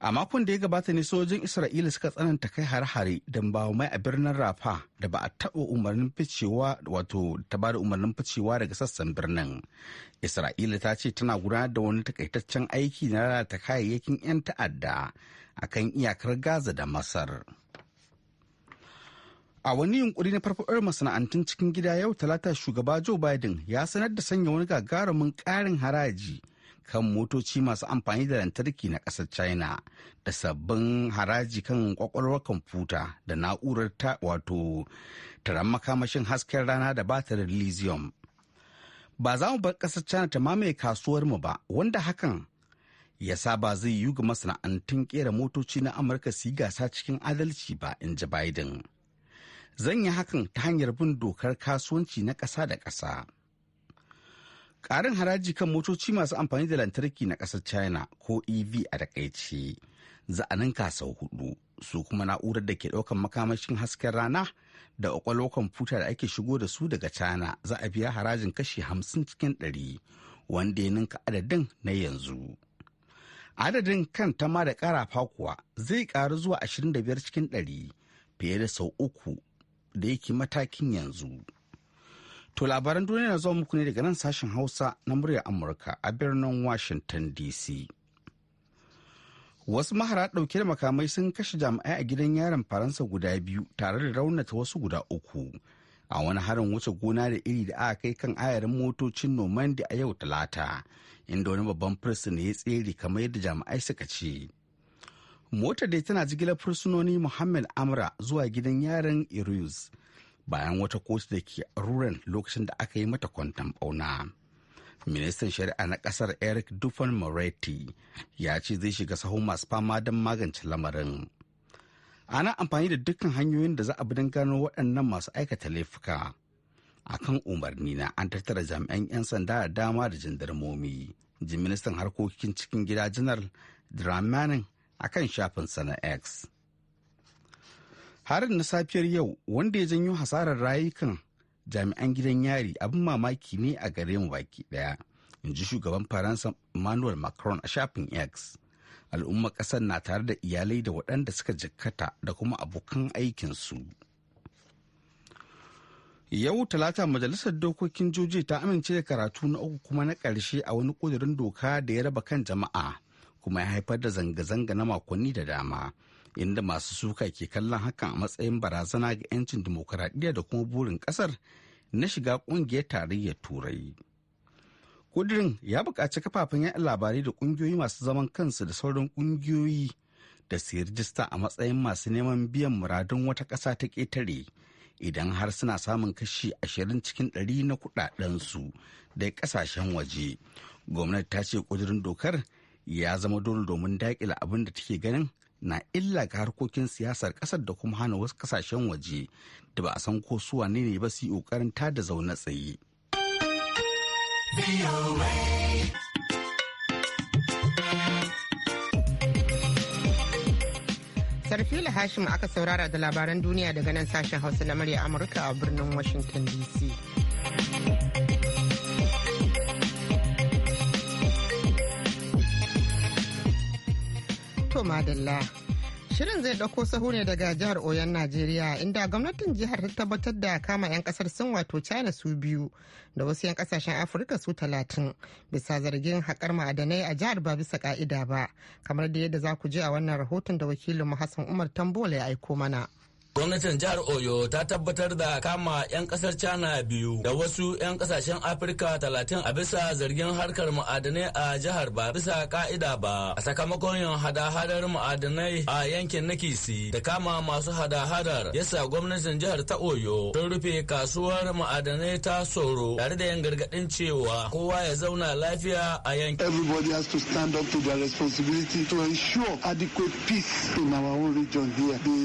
A makon da ya gabata ne sojojin Isra'ila suka tsananta kai hare-hare don ba mai a birnin Rafa da ba a taɓa umarnin ficewa, wato ta ba da umarnin ficewa daga sassan birnin. Isra'ila ta ce tana gudanar da wani takaitaccen aiki na lalata kayayyakin 'yan ta'adda a kan iyakar Gaza da Masar. A wani yunkuri na farfaɗar masana'antun cikin gida, yau Talata shugaba Joe Biden ya sanar da sanya wani gagarumin ƙarin haraji kan motoci masu amfani da lantarki na ƙasar China da sabbin haraji kan kwakwalwar kwamfuta da na'urar ta, wato taron makamashin hasken rana da batirin lithium. Ba za mu bar ƙasar China ta mamaye kasuwar mu ba, wanda hakan ya sa ba zai yiwu ga masana'antun kera motoci na Amurka su yi gasa cikin adalci ba, in ji Biden. Zan yi hakan ta hanyar bin dokar kasuwanci na ƙasa da ƙasa. Ƙarin haraji kan motoci masu amfani da lantarki na ƙasar China, ko EV a takaice, za a ninka sau hudu. Su kuma na'urar da ke ɗaukar makamashin hasken rana da ƙwaƙwalwar kwamfuta da ake shigo da su daga China za a biya harajin kashi 50%, wanda ya ninka adadin na yanzu. Adadin kan tama da ƙarafa kuwa zai ƙaru zuwa 25%, fiye da sau uku da yake matakin yanzu. To, labaran duniya na zuwa muku ne daga nan sashen Hausa na Muryar Amurka a birnin Washington DC. Wasu mahara ɗauke da makamai sun kashe jami'ai a gidan yaron Faransa guda biyu tare da raunata wasu guda uku a wani harin wuce gona da iri da aka kai kan ayarin motocin Normandy a yau Talata, inda wani babban fursuna ya tsere, kamar yadda jami'ai suka ce. Motar dai tana jigilar fursunoni Muhammad Amra zuwa gidan yarin Évreux bayan wata kotu da ke Rouen lokacin da aka yi mata kwantan bauna. Ministan shari'a na kasar Eric Dupond Moretti ya ce zai shiga sahun masu fama don magance lamarin. Ana amfani da dukkan hanyoyin da za a bi don gano waɗannan masu aikata laifuka. Akan umarni na, an tattara jami'an 'yan sanda da dama da jandarmomi, ji ministan harkokin cikin gida Janar Darmanin akan shafinsa na X. Harin na safiyar yau, wanda ya janyo hasarar rayukan jami'an gidan yari, abin mamaki ne a gare mu baki daya, in ji shugaban Faransa Emmanuel Macron a shafin X. Al'ummar kasar na tare da iyalai da waɗanda suka jikkata da kuma abokan aikinsu. Yau Talata majalisar dokokin Georgia ta amince da karatu na uku kuma na ƙarshe a wani ƙudurin doka da ya raba kan jama'a kuma ya haifar da zanga-zanga na makonni da dama, inda masu suka ke kallon hakan a matsayin barazana ga 'yancin dimokuraɗiyya da kuma burin ƙasar na shiga ƙungiyar Tarayyar Turai. Kudirin ya buƙaci kafafen yaɗa labarai da ƙungiyoyi masu zaman kansu da sauran ƙungiyoyi da su yi rijista a matsayin masu neman biyan muradun wata ƙasa ta ƙetare idan har suna samun kashi 20% na kuɗaɗensu da ƙasashen waje. Gwamnati ta ce ƙudurin dokar ya zama dole domin daƙile abin da take ganin na illa ga harkokin siyasar ƙasar da kuma hana wasu ƙasashen waje da ba a san ko su wane ne ba su yi ƙoƙarin tada zaune tsaye. Sarfila Hashim aka saurara da labaran duniya daga nan sashen Hausa na Murya Amurka a birnin Washington DC. To madalla. Shirin zai ɗauko sahu ne daga jihar Oyon Najeriya, inda gwamnatin jihar ta tabbatar da kama 'yan kasar Sin, wato China, su biyu da wasu 'yan kasashen Afirka su 30 bisa zargin haƙar ma'adanai a jihar ba bisa ka'ida ba, kamar da yadda za ku ji a wannan rahoton da wakilin Hassan Umar Tambola ya aiko mana. Gwamnatin jihar Oyo ta tabbatar da kama 'yan kasar China biyu da wasu 'yan kasashen Afirka 30 a bisa zargin harkar ma'adanai a jihar ba bisa ka'ida ba. A sakamakon yin hada-hadar ma'adanai a yankin na Kisi da kama masu hada-hadar, yasa gwamnatin jihar ta Oyo ta rufe kasuwar ma'adanai ta Soro tare da yin gargaɗin cewa kowa ya zauna lafiya a yankin. Everybody has to stand up to their responsibility to ensure adequate peace in our own region here. The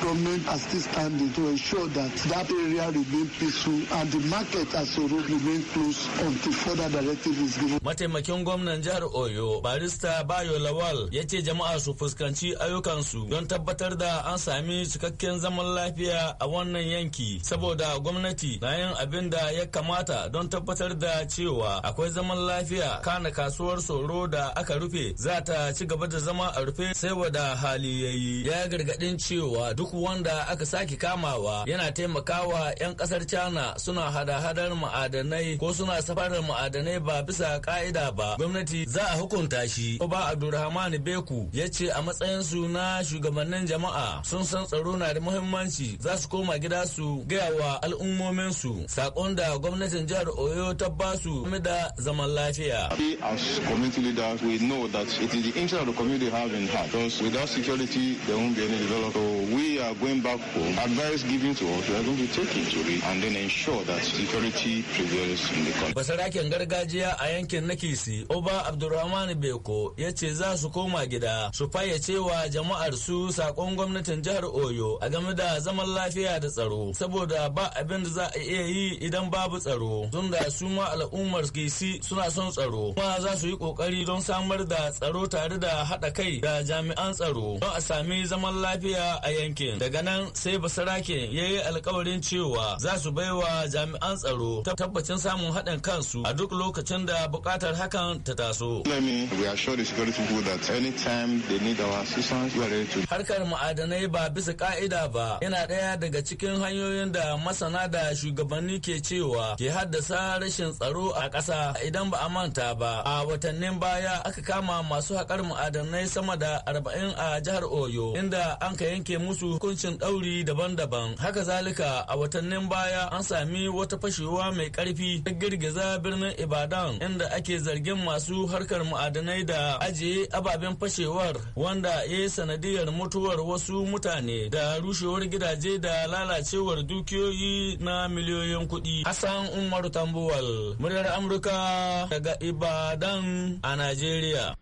government are still standing to ensure that that area remain peaceful and the market at Soro remain closed until further directive is given. Mataimakin gwamnan jihar Oyo, Barista Bayo Lawal, ya ce jama'a su fuskanci ayyukansu don tabbatar da an sami cikakken zaman lafiya a wannan yanki, saboda gwamnati na yin abin da ya kamata don tabbatar da cewa akwai zaman lafiya. Kana kasuwar Soro da aka rufe za ta ci gaba da zama a rufe sai wada hali yayi. Ya gargadin cewa duk wanda aka sake kamawa yana taimakawa 'yan kasar China suna hada-hadar ma'adanai ko suna safarar ma'adanai ba bisa ka'ida ba, gwamnati za a hukunta shi. Oba Abdulrahman Beku ya ce a matsayin su na shugabannin jama'a sun san tsaro na da muhimmanci, za su koma gida su gaya wa al'ummominsu sakon da gwamnatin jihar Oyo ta ba su game da zaman lafiya. We as community leaders, we know that it is the interest of the community have in heart, because without security there won't be any development. So we are going back home. Advice given to us, we are going to take into it and then ensure that security prevails in the country. Basaraken gargajiya a yankin Nakisi, Oba Abdulrahman Beko, ya ce za su koma gida su fayyace wa jama'ar su sakon gwamnatin jihar Oyo a game da zaman lafiya da tsaro, saboda ba abin da za a iya yi idan babu tsaro. Tunda su ma al'ummar Kisi suna son tsaro, kuma za su yi kokari don samar da tsaro tare da haɗa kai da jami'an tsaro don a sami zaman lafiya a yankin. Daga nan sai basarake ya yi alkawarin cewa za su baiwa jami'an tsaro tabbacin samun haɗin kansu a duk lokacin da buƙatar hakan ta taso. Let me, we assure the security people that anytime they need our assistance, we are ready to. Harkar ma'adanai ba bisa ka'ida ba yana ɗaya daga cikin hanyoyin da masana da shugabanni ke cewa ke haddasa rashin tsaro a ƙasa. Idan ba a manta ba, a watannin baya aka kama masu haƙar ma'adanai sama da 40 a jihar Oyo, inda an ka yanke musu hukuncin ɗauri daban-daban. Haka zalika, a watannin baya an sami wata fashewa mai ƙarfi ta girgiza birnin Ibadan, inda ake zargin masu harkar ma'adanai da ajiye ababen fashewar, wanda ya yi sanadiyar mutuwar wasu mutane da rushewar gidaje da lalacewar dukiyoyi na miliyoyin kuɗi. Hassan Umaru Tambuwal, Muryar Amurka, daga Ibadan a Najeriya.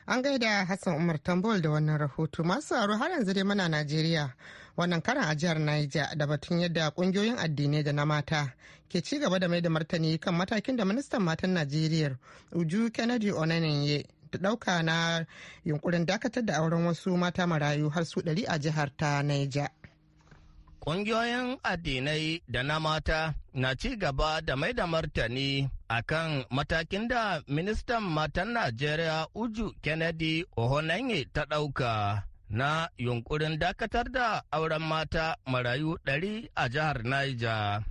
An gaida Hassan Umar Tambuwal da wannan rahoto. Masu sauraro, har yanzu dai muna Najeriya. Wannan karan a jihar Niger, da batun yadda kungiyoyin addinai da na mata ke ci gaba da mai da martani kan matakin da ministan matan Najeriya Uju Kennedy Ohanenye ta dauka na yunkurin dakatar da auren wasu mata marayu har su 100 a jihar ta Niger. Ƙungiyoyin addinai da na mata na ci gaba da mai da martani a kan matakin da ministan matan Najeriya Uju Kennedy Ohanenye ta ɗauka na yunkurin dakatar da auren mata marayu 100 a jihar Niger.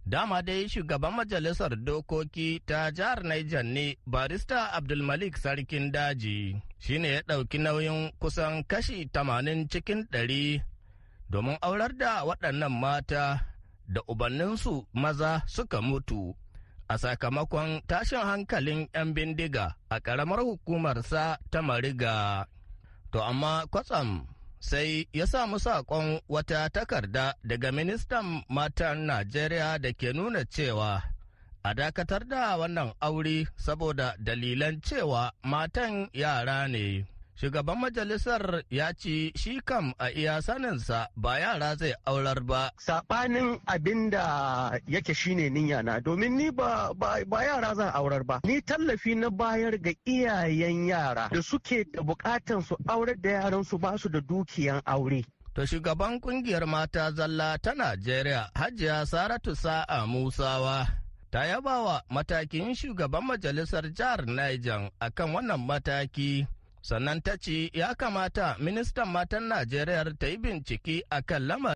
Dama dai shugaban majalisar dokoki ta jihar Niger ne, Barista Abdulmalik Sarkin Daji, shine ya ɗauki nauyin kusan kashi 80% domin aurar da waɗannan mata da ubanninsu maza suka mutu a sakamakon tashin hankalin 'yan bindiga a ƙaramar hukumarsa ta Mariga. To amma kwatsam sai ya samu saƙon wata takarda daga ministan matan Najeriya da ke nuna cewa a dakatar da wannan aure saboda dalilan cewa matan yara ne. Shugaban majalisar ya ce shi kam a iya saninsa ba yara zai aurar ba. Saɓanin abin da yake shine niyya na, domin ni ba yara zan aurar ba. Ni tallafi na bayar ga iyayen yara da suke da bukatan su aurar da yaran su, ba su da dukiyan aure. To shugaban kungiyar mata zalla ta Najeriya, Hajiya Saratu Sa'a Musawa, ta yabawa matakin shugaban majalisar jihar Niger akan wannan mataki. Sannan ta ce ya kamata ministan matan Najeriya ta yi bincike akan lamarin.